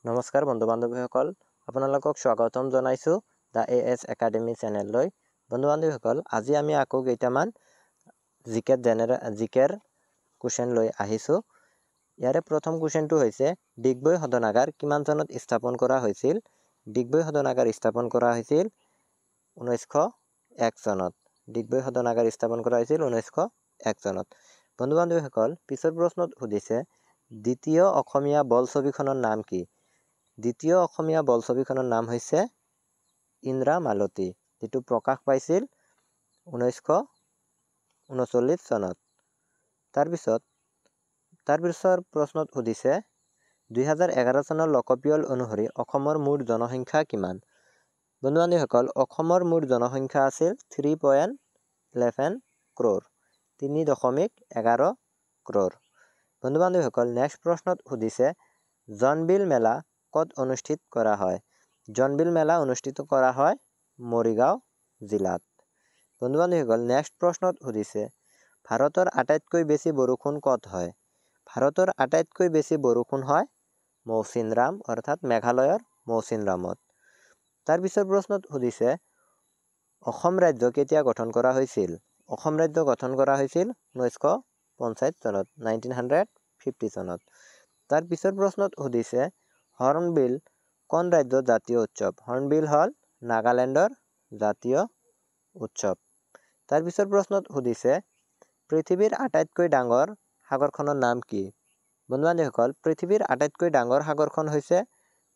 নমস্কাৰ বন্ধু বান্ধৱীসকল, আপোনালোকক স্বাগতম জনাইছোঁ the A S academy চেনেললৈ। বন্ধু বান্ধৱীসকল, আজি আমি আকৌ কেইটামান জিকে জিকেৰ কুৱেশ্যন লৈ আহিছোঁ। ইয়াৰে প্ৰথম কুৱেশ্যনটো হৈছে, ডিগবৈ শোধনাগাৰ কিমান চনত স্থাপন কৰা হৈছিল? ডিগবৈ শোধনাগাৰ স্থাপন কৰা হৈছিল 1901 চনত। ডিগবৈ শোধনাগাৰ স্থাপন কৰা হৈছিল 1901 চনত। বন্ধু বান্ধৱীসকল, পিছৰ প্ৰশ্নত সুধিছে, দ্বিতীয় অসমীয়া বোলছবিখনৰ নাম কি? দ্বিতীয় অসমীয়া বোলছবিখনৰ নাম হৈছে ইন্দ্ৰামালতী, যিটো প্ৰকাশ পাইছিল 1939 চনত। তাৰপিছৰ প্ৰশ্নত সুধিছে, 2011 চনৰ লোকপিয়ল অনুসৰি অসমৰ মুঠ জনসংখ্যা কিমান? বন্ধু বান্ধৱীসকল, অসমৰ মুঠ জনসংখ্যা আছিল 3.11 ক্ৰ'ৰ, 3.11 ক্ৰ'ৰ। বন্ধু বান্ধৱীসকল, নেক্সট প্ৰশ্নত সুধিছে, জোনবিল মেলা ক'ত অনুষ্ঠিত কৰা হয়? জোনবিল মেলা অনুষ্ঠিত কৰা হয় মৰিগাঁও জিলাত। বন্ধু বান্ধৱীসকল, নেক্সট প্ৰশ্নত সুধিছে, ভাৰতৰ আটাইতকৈ বেছি বৰষুণ ক'ত হয়? ভাৰতৰ আটাইতকৈ বেছি বৰষুণ হয় মৌচিনৰাম, অৰ্থাৎ মেঘালয়ৰ মৌচিনৰামত। তাৰপিছৰ প্ৰশ্নত সুধিছে, অসম ৰাজ্য কেতিয়া গঠন কৰা হৈছিল? অসম ৰাজ্য গঠন কৰা হৈছিল 1950 চনত, 1950 চনত। তাৰ পিছৰ প্ৰশ্নত সুধিছে, হৰ্ণবিল কোন ৰাজ্যৰ জাতীয় উৎসৱ? হৰ্ণবিল হ'ল নাগালেণ্ডৰ জাতীয় উৎসৱ। তাৰ পিছৰ প্ৰশ্নত সুধিছে, পৃথিৱীৰ আটাইতকৈ ডাঙৰ সাগৰখনৰ নাম কি? বন্ধু বান্ধৱীসকল, পৃথিৱীৰ আটাইতকৈ ডাঙৰ সাগৰখন হৈছে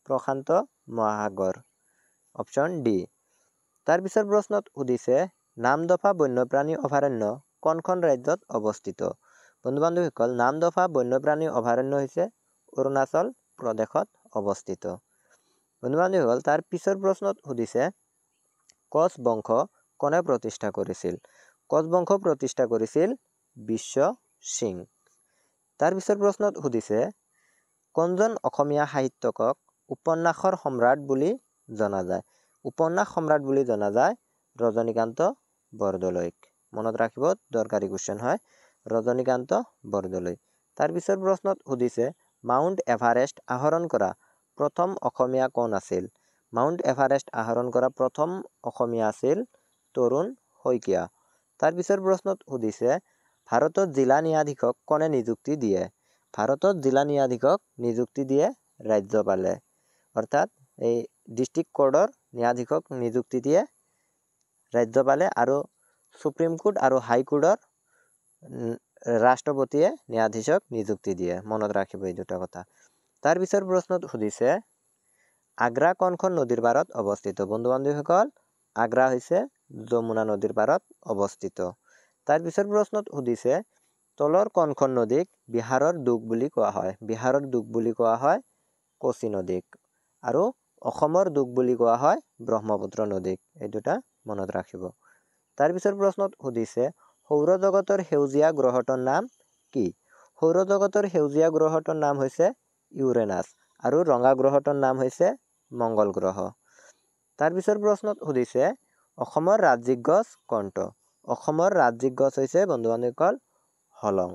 প্ৰশান্ত মহাসাগৰ, অপশ্যন ডি। তাৰ পিছৰ প্ৰশ্নত সুধিছে, নামদফা বন্যপ্ৰাণী অভয়াৰণ্য কোনখন ৰাজ্যত অৱস্থিত? বন্ধু বান্ধৱীসকল, নামদফা বন্যপ্ৰাণী অভয়াৰণ্য হৈছে অৰুণাচল প্ৰদেশত অৱস্থিত। বন্ধু বান্ধৱীসকল, তাৰ পিছৰ প্ৰশ্নত সুধিছে, কোচ বংশ কোনে প্ৰতিষ্ঠা কৰিছিল? কোচ বংশ প্ৰতিষ্ঠা কৰিছিল বিশ্ব সিং। তাৰ পিছৰ প্ৰশ্নত সুধিছে, কোনজন অসমীয়া সাহিত্যিকক উপন্যাসৰ সম্ৰাট বুলি জনা যায়? উপন্যাস সম্ৰাট বুলি জনা যায় ৰজনীকান্ত বৰদলৈক। মনত ৰাখিব, দৰকাৰী কুৱেশ্যন হয়, ৰজনীকান্ত বৰদলৈ। তাৰ পিছৰ প্ৰশ্নত সুধিছে, মাউণ্ট এভাৰেষ্ট আহৰণ কৰা প্ৰথম অসমীয়া কোন আছিল? মাউণ্ট এভাৰেষ্ট আহৰণ কৰা প্ৰথম অসমীয়া আছিল তৰুণ শইকীয়া। তাৰ পিছৰ প্ৰশ্নত সুধিছে, ভাৰতত জিলা ন্যায়াধীশক কোনে নিযুক্তি দিয়ে? ভাৰতত জিলা ন্যায়াধীশক নিযুক্তি দিয়ে ৰাজ্যপালে, অৰ্থাৎ এই ডিষ্ট্ৰিক্ট কোৰ্টৰ ন্যায়াধীশক নিযুক্তি দিয়ে ৰাজ্যপালে, আৰু সুপ্ৰিম কোৰ্ট আৰু হাইকোৰ্টৰ ৰাষ্ট্ৰপতিয়ে ন্যায়াধীশক নিযুক্তি দিয়ে। মনত ৰাখিব এই দুটা কথা। তাৰ পিছৰ প্ৰশ্নত সুধিছে, আগ্ৰা কোনখন নদীৰ পাৰত অৱস্থিত? বন্ধু বান্ধৱীসকল, আগ্ৰা হৈছে যমুনা নদীৰ পাৰত অৱস্থিত। তাৰ পিছৰ প্ৰশ্নত সুধিছে, তলৰ কোনখন নদীক বিহাৰৰ দুখ বুলি কোৱা হয়? বিহাৰৰ দুখ বুলি কোৱা হয় কোচি নদীক, আৰু অসমৰ দুখ বুলি কোৱা হয় ব্ৰহ্মপুত্ৰ নদীক। এই দুটা মনত ৰাখিব। তাৰ পিছৰ প্ৰশ্নত সুধিছে, সৌৰজগতৰ সেউজীয়া গ্ৰহটোৰ নাম কি? সৌৰজগতৰ সেউজীয়া গ্ৰহটোৰ নাম হৈছে ইউৰেনাছ, আৰু ৰঙা গ্ৰহটোৰ নাম হৈছে মংগল গ্ৰহ। তাৰ পিছৰ প্ৰশ্নত সুধিছে, অসমৰ ৰাজ্যিক গছ কোনটো? অসমৰ ৰাজ্যিক গছ হৈছে বন্ধু বান্ধৱীসকল হলং,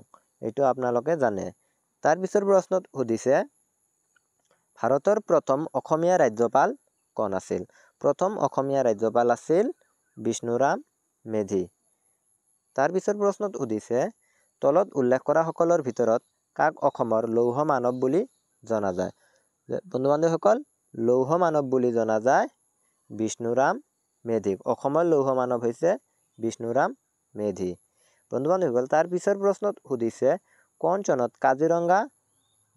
এইটো আপোনালোকে জানে। তাৰ পিছৰ প্ৰশ্নত সুধিছে, ভাৰতৰ প্ৰথম অসমীয়া ৰাজ্যপাল কোন আছিল? প্ৰথম অসমীয়া ৰাজ্যপাল আছিল বিষ্ণুৰাম মেধি। তাৰ পিছৰ প্ৰশ্নত সুধিছে, তলত উল্লেখ কৰা সকলৰ ভিতৰত কাক অসমৰ লৌহ মানৱ বুলি জনা যায়? বন্ধু বান্ধৱীসকল, লৌহ মানৱ বুলি জনা যায় বিষ্ণুৰাম মেধিক। অসমৰ লৌহ মানৱ হৈছে বিষ্ণুৰাম মেধি। বন্ধু বান্ধৱীসকল, তাৰ পিছৰ প্ৰশ্নত সুধিছে, কোন চনত কাজিৰঙা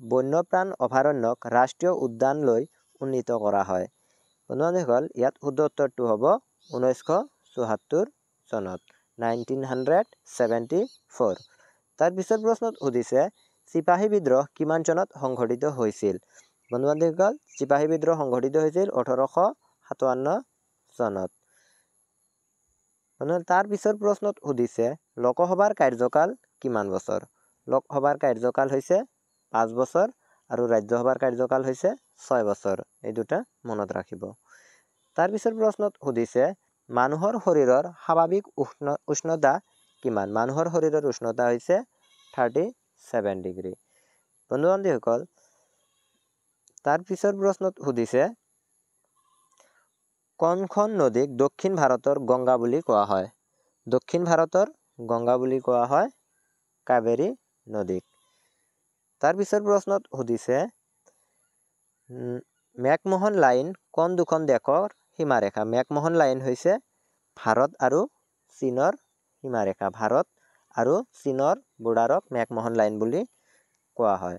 বন্যপ্ৰাণ অভয়াৰণ্যক ৰাষ্ট্ৰীয় উদ্যানলৈ উন্নীত কৰা হয়? বন্ধু বান্ধৱীসকল, ইয়াত শুদ্ধ উত্তৰটো হ'ব 1974 চনত, 1974। তাৰ পিছৰ প্ৰশ্নত সুধিছে, চিপাহী বিদ্ৰোহ কিমান চনত সংঘটিত হৈছিল? বন্ধু বান্ধৱীসকল, চিপাহী বিদ্ৰোহ সংঘটিত হৈছিল 1857 চনত। তাৰ পিছৰ প্ৰশ্নত সুধিছে, লোকসভাৰ কাৰ্যকাল কিমান বছৰ? লোকসভাৰ কাৰ্যকাল হৈছে 5 বছৰ, আৰু ৰাজ্যসভাৰ কাৰ্যকাল হৈছে 6 বছৰ। এই দুটা মনত ৰাখিব। তাৰ পিছৰ প্ৰশ্নত সুধিছে, মানুহৰ শৰীৰৰ স্বাভাৱিক উষ্ণতা কিমান? মানুহৰ শৰীৰৰ উষ্ণতা হৈছে 37 ডিগ্ৰী। বন্ধু বান্ধৱীসকল, তাৰ পিছৰ প্ৰশ্নত সুধিছে, কোনখন নদীক দক্ষিণ ভাৰতৰ গংগা বুলি কোৱা হয়? দক্ষিণ ভাৰতৰ গংগা বুলি কোৱা হয় কাবেৰী নদীক। তাৰ পিছৰ প্ৰশ্নত সুধিছে, মেকমোহন লাইন কোন দুখন দেশৰ সীমাৰেখা? মেকমোহন লাইন হৈছে ভাৰত আৰু চীনৰ সীমাৰেখা। ভাৰত আৰু চীনৰ বৰ্ডাৰক মেকমোহন লাইন বুলি কোৱা হয়।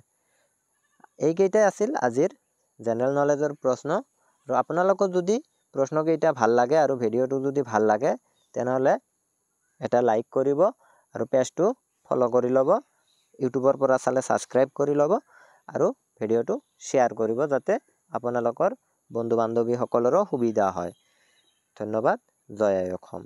এইকেইটাই আছিল আজিৰ জেনেৰেল নলেজৰ প্ৰশ্ন। আৰু আপোনালোকৰ যদি প্ৰশ্নকেইটা ভাল লাগে আৰু ভিডিঅ'টো যদি ভাল লাগে, তেনেহ'লে এটা লাইক কৰিব আৰু পেজটো ফ'ল' কৰি ল'ব। ইউটিউবৰ পৰা চালে ছাবস্ক্ৰাইব কৰি ল'ব আৰু ভিডিঅ'টো শ্বেয়াৰ কৰিব, যাতে আপোনালোকৰ বন্ধু বান্ধৱীসকলৰো সুবিধা হয়। ধন্যবাদ। জয় আই অসম।